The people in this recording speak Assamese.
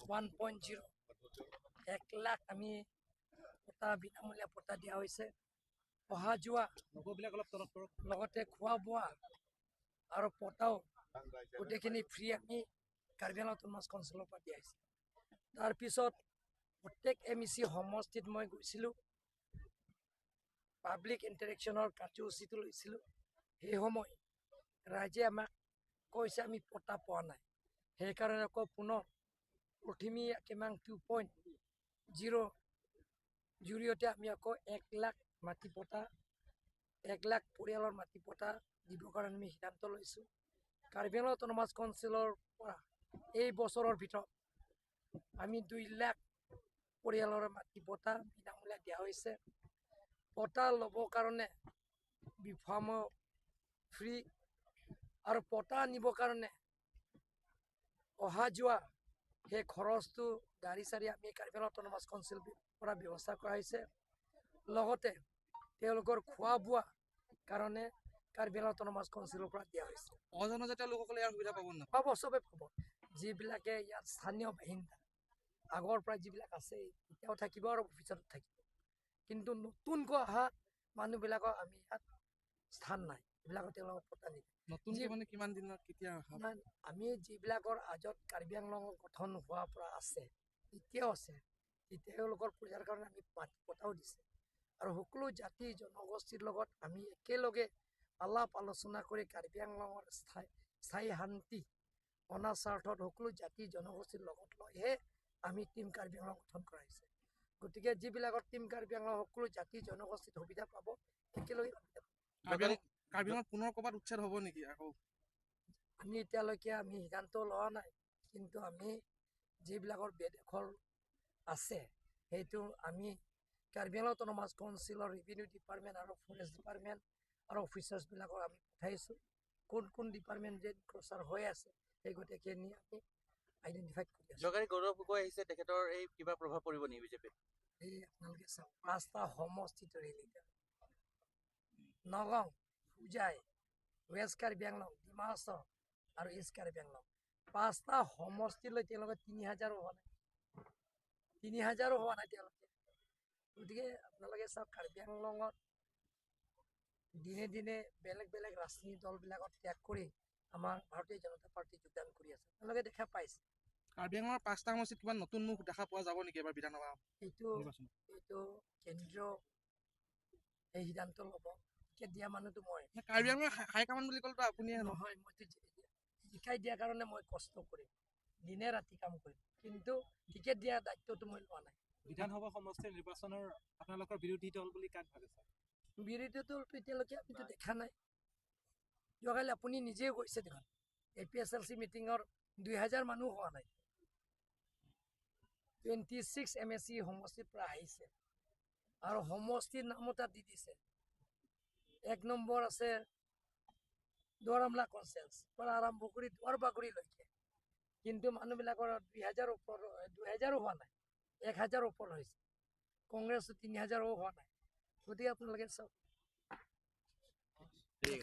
1.0 1 লাখ আমি পটা, বিনামূলীয়া পটা দিয়া হৈছে। অহা যোৱা লগৰবিলাক অলপ তলত কৰক। লগতে খোৱা বোৱা আৰু পটাও গোটেইখিনি ফ্ৰী আমি কাৰ্বি আংলং অট'নমাছ কাউন্সিলৰ পৰা দিয়া হৈছে। তাৰপিছত প্ৰত্যেক এমইচি সমষ্টিত মই গৈছিলোঁ, পাব্লিক ইণ্টাৰেকশ্যনৰ কাৰ্যসূচীটো লৈছিলোঁ। সেই সময় ৰাইজে আমাক কৈছে, আমি পটা পোৱা নাই। সেইকাৰণে আকৌ পুনৰ প্ৰথমি কিমান 2.0 জৰিয়তে আমি আকৌ 1 লাখ মাটি পটা, 1 লাখ পৰিয়ালৰ মাটি পটা দিবৰ কাৰণে আমি সিদ্ধান্ত লৈছোঁ। কাৰ্বি আংলং অট'নমাছ কাউন্সিলৰ পৰা এই বছৰৰ ভিতৰত আমি 2 লাখ পৰিয়ালৰ মাটি পটা বিনামূলীয়া দিয়া হৈছে। পটা ল'বৰ কাৰণে বিফাৰ্মো ফ্ৰী আৰু পটা আনিবৰ কাৰণে অহা যোৱা সেই খৰচটো, গাড়ী চাড়ী আমি কাৰ্বি আংলং অট'নমাছ কাউন্সিল পৰা ব্যৱস্থা কৰা হৈছে। লগতে তেওঁলোকৰ খোৱা বোৱা কাৰণে কাৰ্বি আংলং অট'নমাছ কাউন্সিলৰ পৰা দিয়া হৈছে। অজনজাতীয় লোকসকলে ইয়াৰ সুবিধা পাব নাপায়? পাব, চবে পাব। যিবিলাকে ইয়াত স্থানীয় বাসিন্দা, আগৰ পৰা যিবিলাক আছে, এতিয়াও থাকিব আৰু ভৱিষ্যতত থাকিব। কিন্তু নতুনকৈ অহা মানুহবিলাকক আমি ইয়াত স্থান নাই, এইবিলাকক তেওঁলোকক পটা নিদিয়ে। নতুনকৈ মানে কিমান দিনত, কেতিয়া অহা? নাই, আমি যিবিলাকৰ আগত কাৰ্বি আংলং গঠন হোৱাৰ পৰা আছে, এতিয়াও আছে, তেওঁলোকৰ পূজাৰ কাৰণে আমি মাটি পটাও দিছে। আৰু সকলো জাতি জনগোষ্ঠীৰ লগত আমি একেলগে আলাপ আলোচনা কৰি কাৰ্বি আংলঙৰ স্থায়ী স্থায়ী শান্তি অনা স্বাৰ্থত সকলো জাতি জনগোষ্ঠীৰ লগত লৈহে আমি টীম কাৰ্বি আংলং গঠন কৰা হৈছে। গতিকে যিবিলাকৰ টীম কাৰ্বি আংলং, সকলো জাতি জনগোষ্ঠীত সুবিধা পাব, একেলগে সুবিধা পাব। কাৰ্বি আংলঙত পুনৰ ক'ৰবাত উচ্ছেদ হ'ব নেকি আকৌ? আমি এতিয়ালৈকে আমি সিদ্ধান্ত লোৱা নাই। কিন্তু আমি যিবিলাকৰ বেদখল আছে, সেইটো আমি কাৰ্বি আংলং অট'নমাছ কাউন্সিলৰ ৰেভিনিউ ডিপাৰ্টমেণ্ট আৰু ফৰেষ্ট ডিপাৰ্টমেণ্ট আৰু অফিচাৰ্ছবিলাকক আমি পঠাইছোঁ। কোন কোন ডিপাৰ্টমেণ্ট যে ক্ৰচাৰ হৈ আছে, সেই গোটেইখিনি আমি আইডেণ্টিফাই কৰি আছোঁ। যোৱাকালি গৌৰৱ গগৈ আহিছে, তেখেতৰ এই কিবা প্ৰভাৱ পৰিব নেকি বিজেপিত? এই আপোনালোকে চাওক, পাঁচটা সমষ্টিত ৰেলী, নগাঁও, হোজাই, ৱেষ্ট কাৰ্বি আংলং, ডিমা হাছাও আৰু ইষ্ট কাৰ্বি আংলং, পাঁচটা সমষ্টিলৈ তেওঁলোকে 3000ৰো হোৱা নাই, 3000ৰো হোৱা নাই তেওঁলোকে। গতিকে আপোনালোকে চাওক, কাৰ্বি আংলঙত দিনে দিনে বেলেগ বেলেগ ৰাজনীতি দলবিলাকত ত্যাগ কৰি আমাৰ ভাৰতীয় জনতা পাৰ্টী যোগদান কৰি আছে, আপোনালোকে দেখা পাইছে। কাৰ্বি আংলঙৰ পাঁচটা সমষ্টিত কিবা নতুন মুখ দেখা পোৱা যাব নেকি এবাৰ বিধানসভা এইটো নিৰ্বাচনত? এইটো কেন্দ্ৰীয় এই সিদ্ধান্ত ল'ব। টিকেট দিয়া মানুহটো মই। কাৰ্বি আংলঙৰ হাইকমাণ্ড বুলি ক'লেতো আপুনিয়ে নহয়? নহয়, মইতো জিকাই দিয়াৰ কাৰণে মই কষ্ট কৰিম, দিনে ৰাতি কাম কৰিম, কিন্তু টিকেট দিয়াৰ দায়িত্বটো মই লোৱা নাই। বিধানসভা সমষ্টিৰ নিৰ্বাচনৰ আপোনালোকৰ বিৰোধী দল বুলি কাক ভাবিছে? বিৰোধী দলটো এতিয়ালৈকে আমিতো দেখা নাই। যোৱাকালি আপুনি নিজেও কৈছে দেখোন, এপিএছএলচি মিটিঙৰ 2000 মানুহ হোৱা নাই। 26 এমইচি সমষ্টিৰ পৰা আহিছে আৰু সমষ্টিৰ নামো তাত দি দিছে। এক নম্বৰ আছে দুৱাৰমলা কনষ্টিটুৱেঞ্চ পৰা আৰম্ভ কৰি দুৱাৰবাগৰিলৈকে, কিন্তু মানুহবিলাকৰ 2000 ওপৰ, 2000ৰো হোৱা নাই, 1000 ওপৰ হৈছে। কংগ্ৰেছ 3000ৰো হোৱা নাই। গতিকে আপোনালোকে চাওক। ঠিক আছে।